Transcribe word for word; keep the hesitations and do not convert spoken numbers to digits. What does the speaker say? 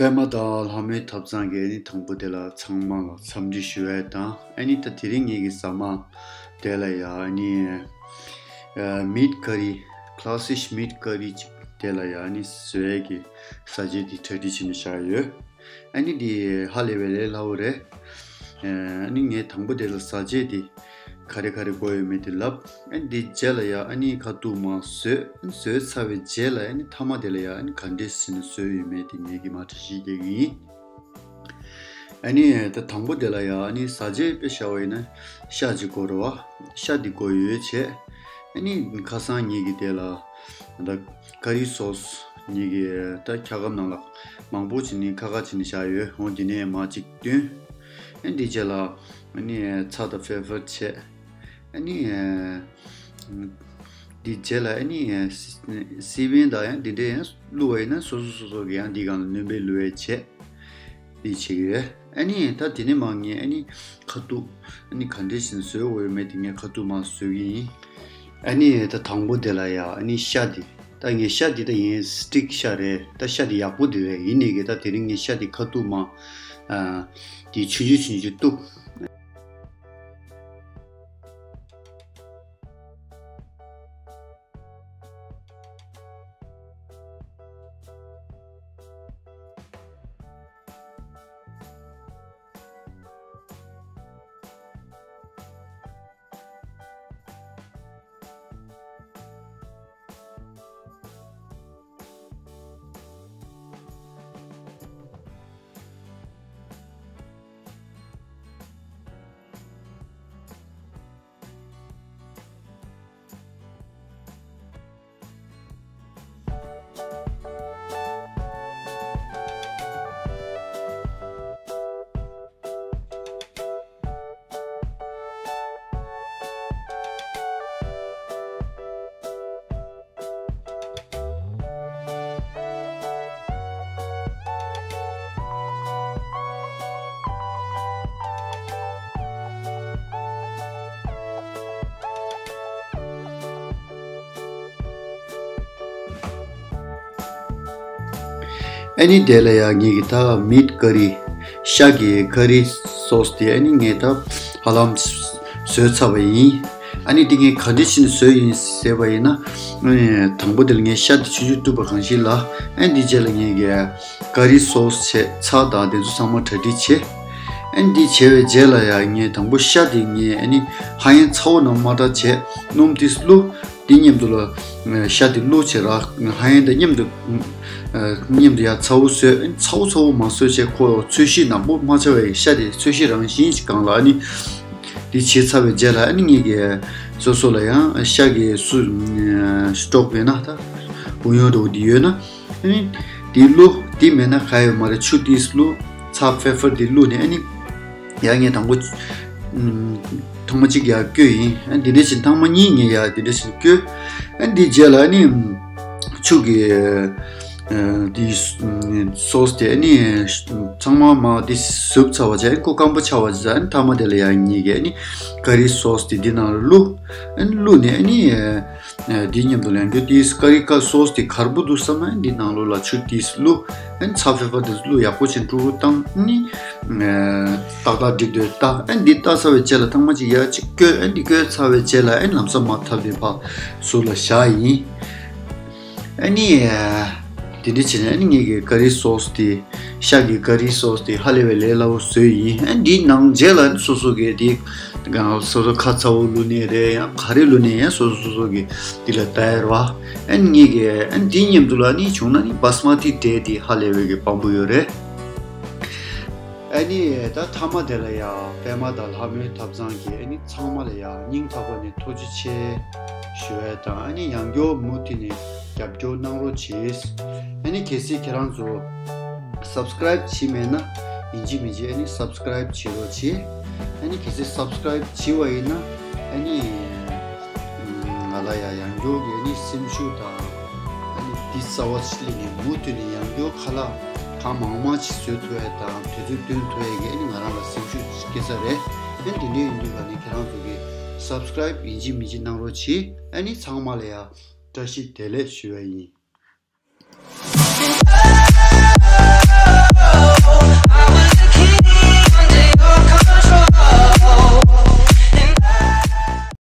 པད་མ་དང་ལྷ་མོའི་ཐབ་ཚང་གི་ཨ་ནི་དང་པོ་དེ་ལ་ཚང་མ་ལ་འཚམས་འདྲི་ཞུ་ཡས་དང་། ཨ་ནི་ད་དེ་རིང་ངེད་ཀྱི་ཟ་མ་དེ་ལ་ཡ་ཨ་ནི་ཨ་མིཊ་ཀ་རི། ཁ་ལ་སིཀ་མིཊ་ཀ་རི་ཅིག་དེ་ལ་ཡ་ཨ་ནི་བཟོ་ཡས་ཀྱི་ས་བཅད་དེ་གྲ་སྒྲིག་བྱས་ནས་བཞག་ཡོད། ཨ་ནི་འདི་ཧ་ལས་པའི་ལས་སླ་བོ་རེད། ཨ་ནི་ངས་དང་པོ་དེ་ལ་ཟ་བཅད་དེ་ག་རེ་ག་རེ་དགོས་ཡོད་མེད་དེ་ལབ། ཨ་ནི་འདི་རྗེས་ལ་ཡ་ཨ་ནི་ཁ་ཐུག་མར་བཟོས། ཨ་ནི་བཟོས་ཚར་བའི་རྗེས་ལ་ཨ་ནི་མཐའ་མ་དེ་ལ་ཡ་ཨ་ནི་ག་འདྲས་བྱས་ནས་བཟོས་ཡོད་མེད་དེ་ངས་ཀྱིས་མར་འགྲེལ་བཤད་རྒྱག་གི་ཡིན། ཨ་ནི་ད་དང་པོ་དེ་ལ་ཡ་ཨ་ནི་ཟ་བཅད་དཔེ་བཞག་པ་ཡིན་ན་ཤ་ཅིག་དགོས་རེད་བ། ཤ་འདི་དགོས་ཡོད་བྱས། ཨ་ནི་ཁ་སང་ངེད་ཀྱིས་དེ་ལ་ད་ཀ་རི་སོ་སི་ངེད་ཀྱིས་ད་འཁྱག་སྒམ་ནང་ལ་མང་པོ་བྱས་ནས་ཁ་ཁ་བྱས་ནས་བཞག་ཡོད། འོ་འདི་ནས་མར་གཅིག་བཏོན། ཨ་འདི་རྗེས་ལ་ཨ་ནི་ཚྭ་དང་ཕེ་ཕར་བྱས། ཨ་ནི་འདི་རྗེས་ལ་ཨ་ནི་སི་པན་དང་ཡང་འདི་འདྲས་ཡང་བླུགས་པ་ཡིན་ན་སོ་སོ་སོ་སོ་གི་ཡང་འདི་སྒང་ལ་སྣོན་པ་བླུགས་པ་བྱས། འདི་བྱེད་ཀྱི་ཡོད། ཨ་ནི་ད་དེ་ནས་མར་ངས་ཨ་ནི་ཁ་ཐུག་ཨ་ནི་ག་འདྲས་བྱས་ནས་བཟོས་འོས་མེད་དེ་ངས་ཁ་ཐུག་མར་བཟོ་གི་ཡིན། ཨ་ནི་ད་དང་པོ་དེ་ལ་ཡ་ཨ་ནི་ཤ་འདི། ད་ངས་ཤ་འདི་ད་ཡིན་སི་ཊིག་ཤ་རེད། ད་ཤ་འདི་ཡག་པོ་འདི་རེད། ཡིན་ནའི་གི་ད་དེ་རིང་ངས་ཤ་འདི་ཁ་ཐུག་མར་ཨ་འདི་ཆུང་ཆུང་ཆུང་ཆུང་གཏུབ། ཨ་ནི་དེ་ལ་ཡ་ངེད་ཀྱིས་ད་མིཊ་ཀ་རི། ཤ་གི་ཀ་རི་སོ་སི་དེ་ཨ་ནི་ངས་ད་ཧ་ལམ་བཟོས་ཚར་བ་ཡིན། ཨ་ནི་དེ་ངས་ག་འདྲ་བྱས་ནས་བཟོས་ཡིན་ཟེར་བ་ཡིན་ན། ཨ་ནི་དང་པོ་དེ་ལ་ངས་ཤ་དེ་ཆུང་ཆུང་གཏུབ་པ་གང་ཞིག་ལ། ཨ་ནི་དེ་རྗེས་ལ་ངས་ཀྱིས་ཀ་རི་སོ་སི་བྱས། ཚྭ་དང་དེ་ཚོ་ཚང་མ་གྲ་སྒྲིག་བྱས། ཨ་ནི་དེ་བྱས་པའི་རྗེས་ལ་ཡ་ངས་དང་པོ་ཤ་དེ་ངས་ཨ་ནི་ཧ་ཡང་ཚ་བོ་ནང་མ་བཏང་བྱས། སྣུམ་ཏོག་ཙམ་བླུགས། དེ་མཉམ་དུ་ལ་ཤ་དེ་བླུགས་བྱས་ར། ཧ་ཡང་དང་མཉམ་དུ་མཉམ་དུ་ཡ་ཚ་བོ་བཟོས། ཚ་བོ་ཚ་བོ་མ་བཟོས་བྱས་ཁོ་ཚོས་གཞི་ནག་པོ་མ་ཆགས་པའི་ཤ་དེ་ཚོས་གཞི་རང་བཞིན་ཞིག་སྒང་ལ་ཨ་ནི་དེ་བྱས་ཚར་བའི་རྗེས་ལ་ཨ་ནི་ངེད་ཀྱིས་སོ་སོ་ལ་ཡང་ཤ་གི་སུ་སི་ཊོག་ཡོད་ན་ད་བུ་ཡོན་འགྲོ་དེ་ཡོད་ན། ཨ་ནི་དེ་བླུགས། དེ་མེད་ན་ག་ཡོད་མ་རེད། ཆུ་ཏོག་ཙམ་བླུགས། ཚྭ་ཕེ་ཕར་དེ་བླུགས་ནས་ཨ་ནི་ཡ་ངས་དང་པོ་ཐེངས་མ་གཅིག་ཡར་བསྐོལ་ཡིན། ཨ་འདི་འདྲ་བྱས་ཐེངས་མ་གཉིས་ངས་ཡར་འདི་འདྲ་བྱས་བསྐོལ། ཨ་འདི་རྗེས་ལ་ཨ་ནི་ཆུ་གི་ཨ་འདི་སོ་སི་དེ་ཨ་ནི་ཚང་མ་མར་འདི་བཟོས་ཚར་བ་བྱས། ཨ་ནི་ཁོ་སྐམ་པོ་ཆགས་པ་བྱས། ཨ་ནི་མཐའ་མ་དེ་ལ་ཡ་ངེད་ཀྱིས་ཨ་ནི་ཀ་རི་སོ་སི་དེ་འདི་ནང་ལ་བླུགས། ཨ་ནི་བླུགས་ནས་ཨ་ནི། ཨ་དེའི་མཉམ་དུ་ལ་ཡང་ཀྱོ་ཏོག་ཙམ་ཀ་རི་ཀ་སོ་སི་དེ་གར་པོ་འདུག་བསམ་ན་འདི་ནང་ལོགས་ལ་ཆུ་ཏོག་ཙམ་བླུགས། ཨ་ཚྭ་ཕེ་ཕར་དེ་ཚོ་བླུགས། ཡག་པོ་བྱས་ནས་དཀྲུག་དཀྲུག་བཏང་ནི། ཨ་ཏག་ཏག་འགྲིག་འདུག་ད། ཨ་འདི་བཏང་ཚར་བའི་རྗེས་ལ་ཐེངས་མ་གཅིག་ཡར་གཅིག་བསྐོལ། ཨ་འདི་བསྐོལ་ཚར་བའི་རྗེས་ལ་ཨ་ལམ་སང་མར་ཐབ་དེ་ཕར་ཟུར་ལ་བཞག་ཡིན། ཨ་ནི་ཨ་དེ་འདྲ་བྱས་ནས་ཨ་ནི་ངེད་ཀྱིས་ཀ་རི་སོ་སི་དེ། ཤ་གི་ཀ་རི་སོ་སི་དེ་ཧ་ལས་པའི་ལས་སླ་བོ་བཟོས་ཡིན། ཨ་འདིའི་ནང་རྗེས་ལ་སོ་སོ་གིས་དེ་སོ་སོ་ཁ་ཚ་བོ་བླུགས་ནའི་རེད། ཡང་ག་རེ་བླུགས་ནའི་ཡང་སོ་སོ་སོ་སོ་གིས་དེ་ལ་ལྟ་ཡ་རེད་བ། ཨ་ནི་ངེད་ཀྱིས་ཨ་ནི་དེའི་མཉམ་དུ་ལ་ཨ་ནི་བྱུང་ན་ཨ་ནི་བྷ་སི་མ་ཏི་རས་དེ་ཧ་ལས་པའི་གི་བམ་པོ་ཡོད་རེད། ཨ་ནི་ད་མཐའ་མ་དེ་ལ་ཡ་པད་མ་དང་ལྷ་མོའི་ཐབ་ཚང་གི་ཨ་ནི་ཚང་མ་ལ་ཡ་སྙིང་ཐག་པ་ནས་ཐུགས་རྗེ་ཆེ་ཞུ་ཡ་དང་། ཨ་ནི་ཡང་བསྐྱར་མུ་མཐུད་ནས་རྒྱབ་སྐྱོར་གནང་རོགས་གྱིས། ཨ་ནི་གལ་སྲིད་ཁྱེད་རང་ཚོ་སབ་སི་ཀ་རའིབ་བྱས་མེད་ན་ཡིན་གཅིག་མིན་གཅིག་ཨ་ནི་སབ་སི་ཀ་རའིབ་བྱེད་རོགས་གྱིས། ཨ་ནི་གལ་སྲིད་སབ་སི་ཀ་རའིབ་བྱས་པ་ཡིན་ན་ཨ་ནི་ང་ལ་ཡ་ཡང་བསྐྱར་གྱི་ཨ་ནི་སེམས་ཤུགས་དང་། ཨ་ནི་འདི་རྩ་བ་ཞིག་ལ་ནི་མུ་མཐུད་ནས་ཡང་བསྐྱར་ཁ་ལག་གང་མང་མང་ཞིག་བཟོ་ཐུབ་ཡ་དང་དུས་ཚོད་བཏོན་ཐུབ་ཡ་གི་ཨ་ནི་ང་རང་ལ་སེམས་ཤུགས་སྐྱེ་ས་རེད། ཨ་ནི་དེ་འདྲ་ཡིན་དུས་ལ་ནི་ཁྱེད་རང་ཚོ་གིས་སབ་སི་ཀ་རའིབ་ཡིན་གཅིག་མིན་གཅིག་གནང་རོགས་གྱིས། ཨ་ནི་ཚང་མ་ལ་ཡ་བཀྲ་ཤིས་བདེ་ལེགས་ཞུ་ཡ་ཡིན།